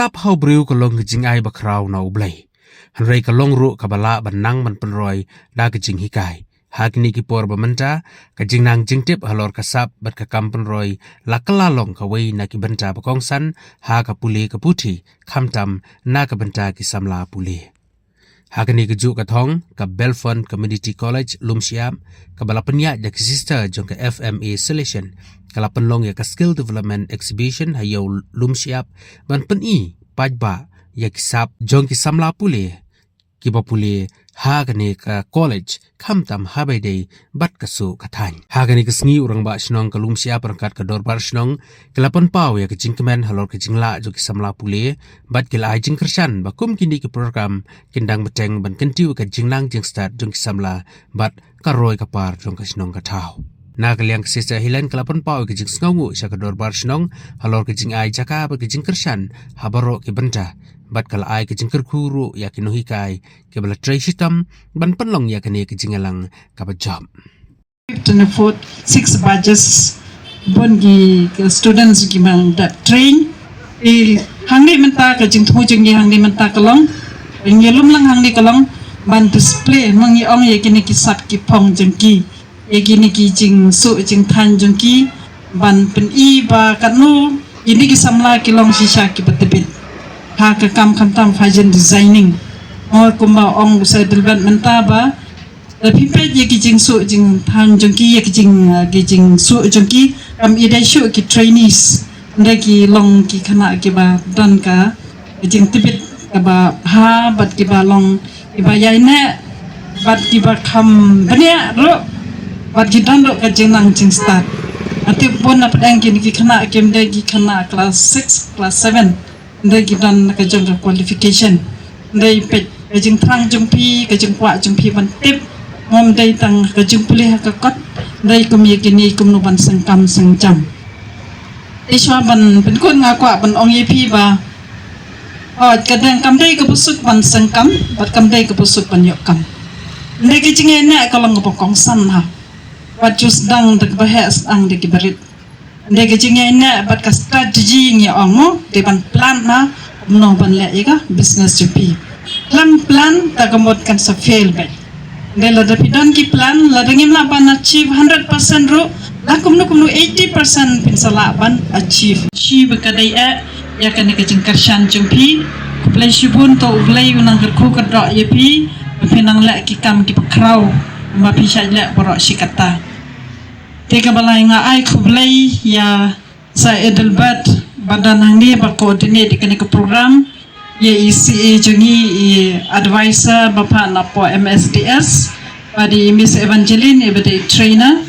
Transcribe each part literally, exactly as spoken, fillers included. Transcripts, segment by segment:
Sap ha u briew ka long ka jingai ba khraw na U Blei. Hynrei ka long ruh kaba lah ban nang ban pynroi da ka jinghikai. Ha kine ki por ba mynta, ka jingnang jingtip halor ka sap bad ka kam pynroi la kylla long kawei na ki bynta ba kongsan ha ka pule ka puthi, khamtam na ka bynta ki samla pule. Ha kane kajuh ka thong, ka Belfond Community College, Lumshyiap, kaba la pynïaid da ki sister jong ka F M A Solution, ka la pynlong ïa ka Skill Development Exhibition ha ïew Lumshyiap ban pyni paidbah ïa ki sap jong ki samla pule kiba pule ha kane ka college, khamtam haba ïadei bad ka suh ka thaiñ. Ha kane ka sngi, u Rangbah Shnong ka Lumshyiap ryngkat ka Dorbar Shnong ki la pynpaw ïa ka jingkmen halor ka jinglah jong ki samla pule, bad ki la ai jingkyrshan ba kum kine ki program kin dang bteng ban kyntiew ïa ka jingnang jingstad jong ki samla bad ka roi ka par jong ka shnong ka thaw. Na ka liang ka Sister Helen ka la pynpaw ïa ka jingsngewnguh sha ka Dorbar Shnong halor ka jingai jaka bad ka jingkyrshan ha baroh ki bynta, bad ka la ai ka jingkyrkhu ruh ïa ki nonghikai kiba la trei shitom ban pynlong ïa kane ka jingïalang kaba jop. Fifth and fourth, six batches, bun ki, ki students ki mang dap train. I hangne mynta ka jingthmu jong ngi hangne mynta ka long, ngi lum lang hangne ka long ban display, ma ngi ong ïa kine ki sap ki phong jong ki, ïa kine ki jingsuh jingthaiñ jong ki, ban pyni ba katno kine ki samla ki long shisha kiba tbit ha ka kam khamtam fashion designing. Mo kumba ong u Sir Dilbert mynta ba lada phi peit ïa ki jingsuh jingthaiñ jong ki, ïa ki jing, ah, ki jingsuh jong ki, kam i dei shuh ki trainees. Hynrei ki long ki khynnah kiba don ka, ka jingtbit kaba bha bad kiba long kiba ïaineh bad kiba kham bniah ruh bad ki don ruh ka jingnang jingstad. Nga tip bun na pdeng kine ki khynnah kim dei ki khynnah class six, class seven. Hynrei ki don ka jong ka qualification. Hynrei peit ka jingthrang jong phi, ka jingkwah jong phi ban tip. Ngam dei tang ka jingpule ha ka kot. Hynrei kum ïa kine kumno ban sengkam sengjam. Te shuwa ban pynkut nga kwah ban ong ïa phi ba, oh, ka dang kam dei kaba suk ban sengkam, bad kam dei kaba suk ban ïoh kam. Hynrei ka jingïaineh ka long kaba kongsan ha. Wat ju sdang da kaba heh, sdang da kiba rit. Hynrei ka jingïaineh bad ka strategy ngi ong mo, dei ban plan na kumno ban leh ïa ka business jong phi. Khlem plan ta ka mut kan sa fail beit. Hynrei lada phi don ki plan, lada ngim lah ban achieve hundred percent ruh, la kumno kumno eighty percent phin sa lah ban achieve. Shi ba ka dei eh ïa kane ka jingkyrshan jong phi. Khublei shibun, to U Blei un nang kyrkhu kyrdoh ïa phi ba phin nang leh ki kam kiba khraw, ba phi shait leh baroh shi katta. Te kaba lai nga ai khublei ïa Sir Adelbert ba don hangne ba coordinate ïa kane ka program, ïa i C A jong ngi, i advisor ba phah na pdeng M S D S, bad i Miss Evangeline iba dei trainer,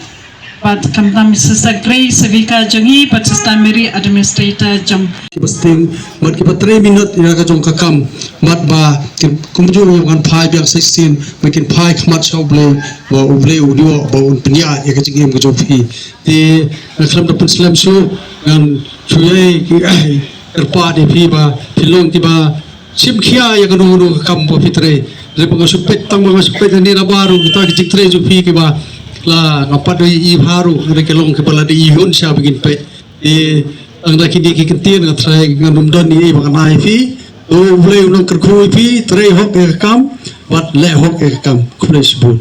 bad khamtam i Sister Grace Savika jong ngi, bad Sister Mary administrator jong. Kiba sting, bad kiba trei minot ïa ka jong ka kam, bad ba kin kumjuh ïa kan phai biang sixteen, ba kin phai khmat sha U Blei, ba U Blei u dei ba un pynïaid ïa ka jingim ka jong phi. Te nga khlem da pynslem shuh, ngan shu ïai kyrpad ïa phi ba phi long kiba shim khia ïa kano kano ka kam ba phi trei. Lada ba nga shu peit tang ba nga shu peit hangne nabar ruh kita ki jingtrei jong phi kiba la nga pat ïohi bha ruh, hynrei ki long kiba la dei ïohi sha ba ngin peit. Te tang da kine ki kyntien nga trai ngan ym don ei ei ba ngan ai ïa phi. To U Blei un nang kyrkhu ïa phi, trei hok ïa ka kam bad leh hok ïa ka kam. Khublei shibun.